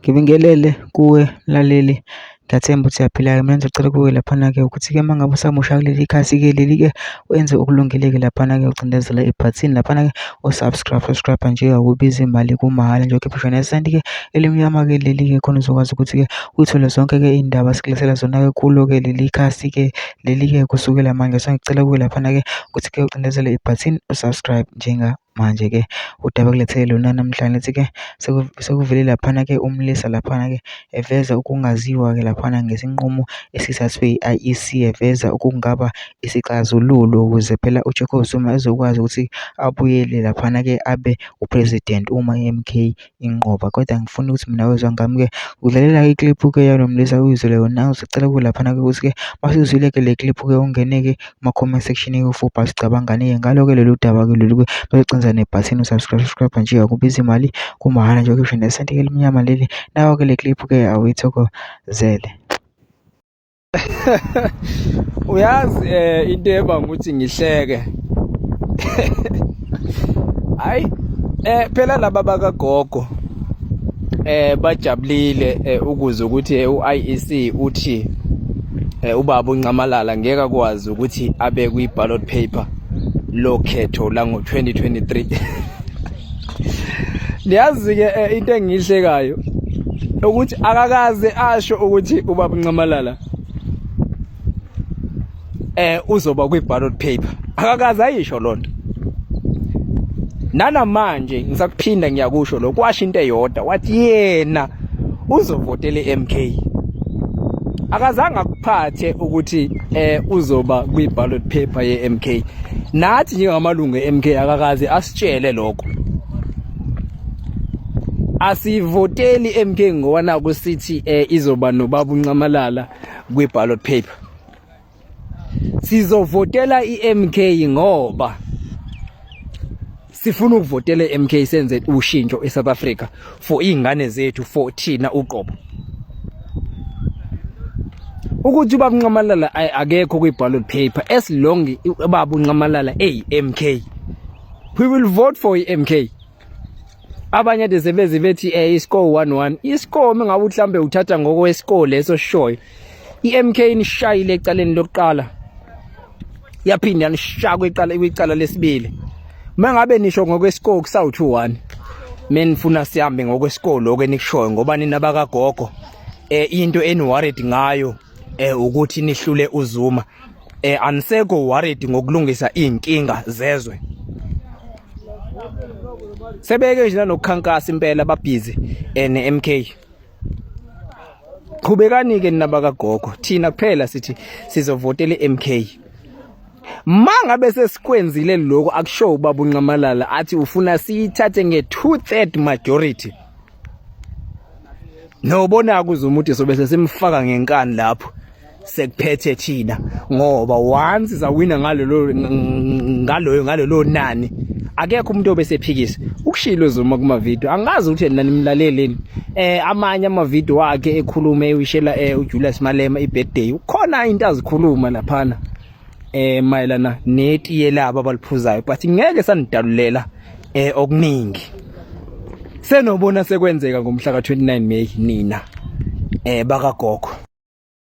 Ngibingelele kuwe mlaleli, ngiyathemba ukuthi uyaphila-ke. Mina ngizocela kuwe laphana-ke ukuthi-ke uma ngabe usamusha kuleli khasi-ke leli-ke wenze okulungile-ke laphana-ke ucindezela ibhathini laphana-ke u-subscribe, subscribe nje akubizi imali kumahhala nje ukhiphe ngisho nesenti-ke elimnyama-ke leli-ke khona uzokwazi ukuthi-ke uthole zonke-ke iy'ndaba esikulethela zona-ke kulo-ke leli khasi-ke leli-ke kusukela manje. So ngicela kuwe laphana-ke ukuthi-ke ucindezele ibhathini u-subscribe njenga. Manje-ke udaba engilethele lona namhlanje lithi-ke sekuvele laphana-ke umlisa laphana-ke eveza ukungaziwa-ke laphana ngesinqumo esithathwe i-I_E_C eveza okungaba isixazululo ukuze phela uJacob Zuma ezokwazi ukuthi abuyele laphana-ke abe u-president uma i-M_K inqoba. Kodwa ngifuna ukuthi mina wezwa ngami-ke udlalela ikliphu-ke yalo mlisa uyizwele wena. Ngisacela kuwe laphana-ke ukuthi-ke masuyizwile-ke le kliphu-ke ungene-ke kuma-comment section-ke ufubha sicabangani-ke ngalo-ke lolu daba-ke lolu-ke bese ucinza nebhathini u-subscribe, subscribe nje akubizi imali kumahhala nje ukhishwe nesenti-ke elimnyama leli. Nayo-ke le kliphu-ke awuyithokozele. Uyazi into ebanga ukuthi ngihleke. Hayi phela laba bakagogo bajabulile ukuze ukuthi uIEC uthi ubaba uNxamalala ngeke akwazi ukuthi abe kwi ballot paper lokhetho la ngo 2023. Niyazi ke into engiyihlekayo ukuthi akakaze asho ukuthi ubaba uNxamalala uzoba kwi ballot paper, akakaze ayisho lonto. Nanamanje ngisakuphinda ngiyakusho lokho, washo into eyodwa wathi yena uzovotela iMK. Akazange akuphathe ukuthi uzoba kwi ballot paper yeMK. Nathi njengamalungu eMK akakaze asitshele lokho. Asivoteli MK ngoba naku sithi izoba nobaba uNxamalala kwi ballot paper. Sizovotela iMK ngoba sifuna ukuvotela iMK senze ushintsho eSouth Africa for izingane zethu, for thina uqobo. Ukuthi ubaba uNxamalala akekho kwi ballot paper, as long ubaba uNxamalala eyi MK, we will vote for iMK. Abanye ade sebeze bethi iscore 1-1, iscore mengabe mhlambe uthatha ngokwescore leso sishoyo, iMK inishayile ecaleni lokuqala, yaphinda yanishaya kwicala kwicala lesibili. Mengabe nisho ngokwescore kusawu 2-1, menifuna sihambe ngokwescore lokho enikushoyo ngoba nina bakagogo into eni worried ngayo ukuthi nihlule uZuma, anisekho worried ngokulungisa izinkinga zezwe. Sebeke nje nokukhankasa impela babhizi neMK. Qhubekani ke nina bakagogo, thina kuphela sithi sizovotela iMK. Mangabe sesikwenzile lokho akusho ubaba uNxamalala athi ufuna siyithathe nge 2/3 majority. Nobona kuze umuntu sobe sesimfaka ngenkani lapho sekuphethe thina, ngoba once zawina ngalelo ngaloyo ngalelo nani akekho umuntu obesephikisa. Ukushilo Zuma kuma video, angazi ukuthi nina nimlaleleni amanye ama video wakhe ekhuluma ewishela uJulius Malema ibirthday, ukhona into azikhuluma laphana mayelana netiye labo abaliphuzayo, but ngeke sanidalulela okuningi. Senobona sekwenzeka ngomhla ka 29 May nina bakagogo.